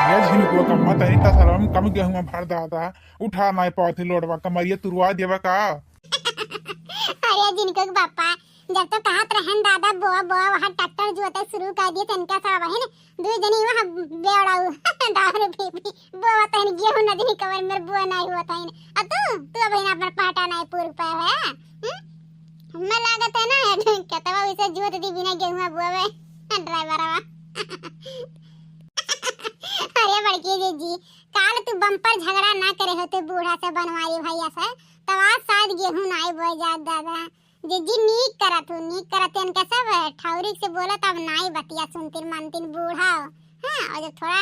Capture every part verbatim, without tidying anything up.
ये झिनकुआ कम्मा तनी ता सरवा में कम गेहुआ भर दादा, उठा नाई पावत ही लोडवा, कमरिया तुरवा देवा का? अरे झिनकुआ के बापा, जब तो कहत रहन दादा बोआ बोआ, वहाँ ट्रैक्टर जुआते शुरू कर दिए, तनका सा बहिन, दुई जनी वहाँ बेवड़ाऊ, दारू पी पी, बोआ तहन गेहूं न जनी कबर में बोआ नाई हुआ तहन। अब तू, तू अब इन्हें अपना पाटा नाई पूर पाए है, हम्म? हमें लागत है ना, खेतवा वैसे जोत दी बिना गेहुआ बोवे, ड्राइवरवा। अरे बड़की जीजी, काल तू बम्पर झगड़ा ना करे होते बूढ़ा से, बनवारी भैया से, तब आज शायद गेहूं नाई बोए जात दादा। जीजी नीक करत हो, नीक करत हो, इनके सब ठौरी से बोलत, अब नाई बतिया सुनतीन मानतीन बूढ़ा हो। हाँ, और जब थोड़ा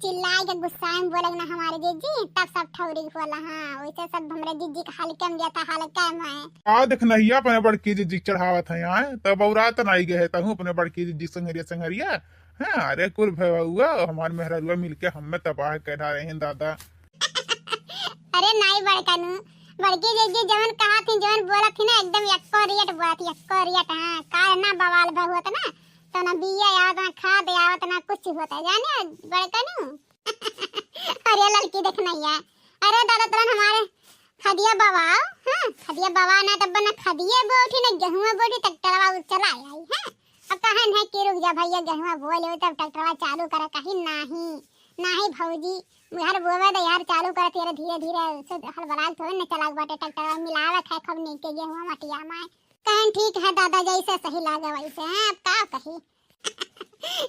चिल्लाए के गुस्सा में बोले ना हमारे जीजी, तब सब ठौरी होला। हाँ, वैसे सब हमरे जीजी के हल्के में दिया था, हल्के में। आ देख नहिया अपने बड़की जीजी के चढ़ावत है आए, तब बौरात नाई गए तहूँ अपने बड़की जीजी संघरिया संघरिया। हाँ, अरे कुल भैया हमार मेहररुआ मिलके हमें तबाह कर डाले हैं दादा। अरे नाई बड़कनू, बड़की जीजी जवन कहत ही, जवन बोलत ही ना, एकदम यक्को रियट बोलत ही, यक्को रियट। हाँ, काल ना बवाल भा होत ना, तो ना बिया आवत, ना खाद आवत, ना कुछ होत है, जाने बड़कनू। अरे ललकी देख नैया, अरे दादा तोरन हमारे खदिया बवाओ, हाँ, खदिया बवा ना तब ना खदिया बोठी ना गेहुआ बोठी, ट्रैक्टरवा उ चला आई, हाँ। अब कहा नहीं कि रुक जा भैया, गेहुआ बो ले तब ट्रैक्टरवा चालू करे, कहीं नहीं, नहीं भौजी, घर बोवे दे यार, चालू करत यार, धीरे धीरे से हल बलाल थोड़े न चलाक बाटे, ट्रैक्टर मिलावत है खूब नीक के गेहूं मटिया में। कहन ठीक है दादा, जैसे सही लागे वैसे, हैं, अब का कही।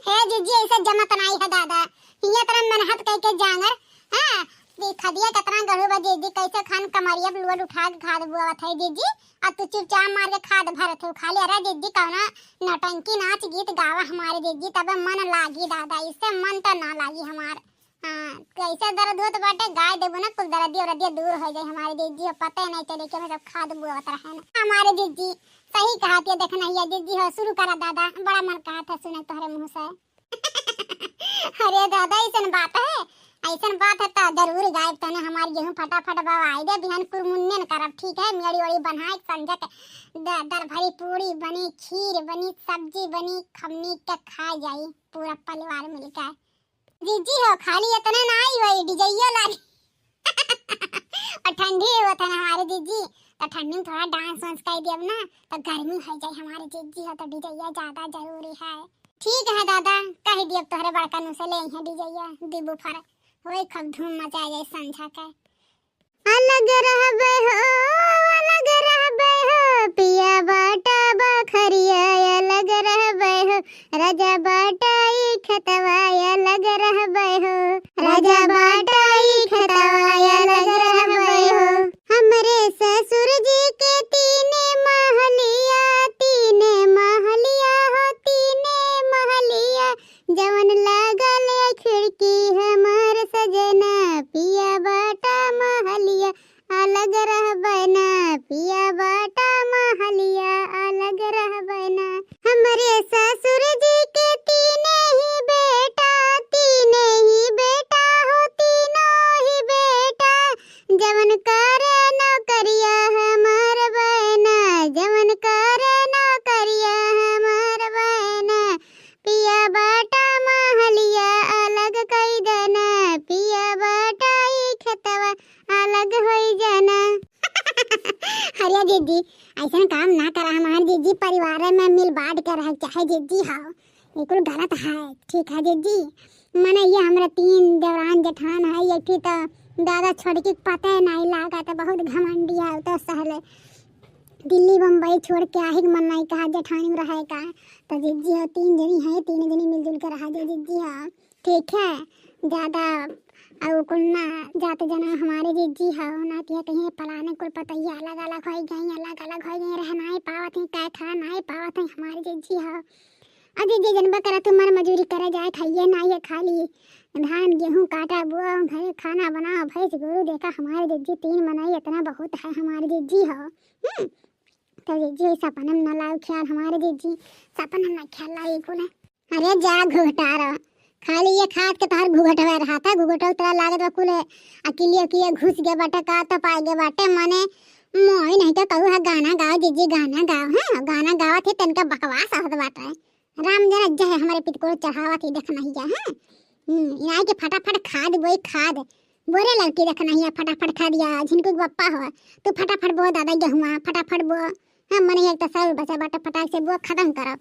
हे जीजी, ऐसे जमत नाई है दादा, हिया तरह मेहनत कह के जांगर, हाँ, ये खदिया कितना गढ़ू बा जीजी, कैसे खान कमरिया पे लोड उठा के खाद बुआवत है जीजी, अब तू चुपचाप मार के खाद भरत हो खाली। अरे जीजी, कौना नौटंकी नाच गीत गावा हमारे जीजी, तब मन लागी दादा, इससे मन तो ना लागी हमार। हाँ, कैसे दर्द होत बाटे, गाय देबो ना, कुल दर्दिया उर्दिया दूर हो जाए हमारे जीजी हो, पता ही नहीं चले कि हम सब खाद बुआवत रहे ना हमारे जीजी। सही कहा थे, देख नहीं है जीजी हो, शुरू करा दादा, बड़ा मन कहा था सुने तोहरे मुंह से। अरे दादा, ऐसन बात है, ऐसन बात है तो जरूर गायब तने हमार गेहूं फटाफट बवाई दे, बिहान कुरमुन्ने न करब, ठीक है? मेड़ी ओड़ी बनाए संझा के द-, दर भरी पूड़ी बनी, खीर बनी, सब्जी बनी, खमनी के खा जाई पूरा परिवार मिलके। जीजी हो, खाली इतने ना आई वही डिजैया लागी। और ठंडी होत है ना हमारे जीजी, तो ठंडी में थोड़ा डांस वांस कर दियब ना, तो गर्मी हो जाए हमारे जीजी हो, तो डिजैया ज्यादा जरूरी है। ठीक है दादा, कह दियब तोहरे बड़का नु से ले आई है डिजैया, दीबू फर होई खूब धूम मचा जाए संझा के। अलग रहबे हो, अलग रहबे हो, पिया बाटा बखरिया, अलग रहबे हो, राजा बाटा ई खेतवा, अलग रहबे हो, राजा बाटा ई खेतवा, अलग रहबे हो। हमरे ससुर जी के तीने महलिया, तीने महलिया हो, तीने महलिया, जवन लागल खिड़की हमार सजना, पिया बाटा महलिया, अलग रहबे ना, पिया बाटा महलिया, अलग रहबे ना। हमरे ससुर जी के तीने ही बेटा, तीने ही बेटा हो, तीनों ही बेटा, जवन करे नौकरिया हमार बहना, जवन करे नौकरिया हमार बहना, पिया बाटा महलिया अलग कई देना, पिया बाटा ई खेतवा अलग होई जाना। अरे जीजी, ऐसन काम ना करा, हमार जीजी परिवार में मिल बांट के रह चाहे जीजी हो, ये कुल गलत है, ठीक है जीजी? मने ये हमरा तीन देवरान जेठान है, ये की तो दादा छोड़ के पता नहीं लागा, तो बहुत घमंडी है, तो सहले दिल्ली बम्बई छोड़ के आही के मन नहीं कहा जेठानी में रहे का। तो जीजी हो तीन जनी है, तीन जनी मिलजुल के रहा जे जीजी हो, ठीक है? ज्यादा और कुल ना जात जना हमारे जीजी हो, ना तिया कहीं पलाने कुल पतैया अलग अलग हो गई, अलग अलग हो गई, रह नहीं पावत है, कै खा नहीं पावत है हमारे जीजी हो। अ जीजी जनबा करा तू मन मजूरी करे जाए खाइए ना ये खाली धान गेहूं काटा बुआ घरे खाना बनाओ भैंस गोरू देखा हमारे जीजी तीन मनई इतना बहुत है हमारे जीजी हो। हम्म। तो जीजी सपन में न लाओ ख्याल हमारे जीजी, सपन में न ख्याल लाई कुल। अरे जा घुघटार, खाली ये खाद के तोहर घुघटवे रहा था, घुघटवे तेरा लागत बा कुल अकिलियो किए घुस गए बाटे का तो पाए गए बाटे मने मोई नहीं तो कहू है गाना गाओ जीजी गाना गाओ, हैं गाना गावत है तनका बकवास आवत बाटे। राम जना जय हमारे पितकोड़ चढ़ावत ही देख नहीं जा, हैं हम्म, इनाई के फटाफट खाद बोई, खाद। बोरे लड़की देखना ही है, फटाफट खाद या, झिनकू के बप्पा हो। तू फटाफट बो दादा गेहुआ, फटाफट बो। हम मने एक तो सब बचा बाटा, फटाक से बो, खत्म करब।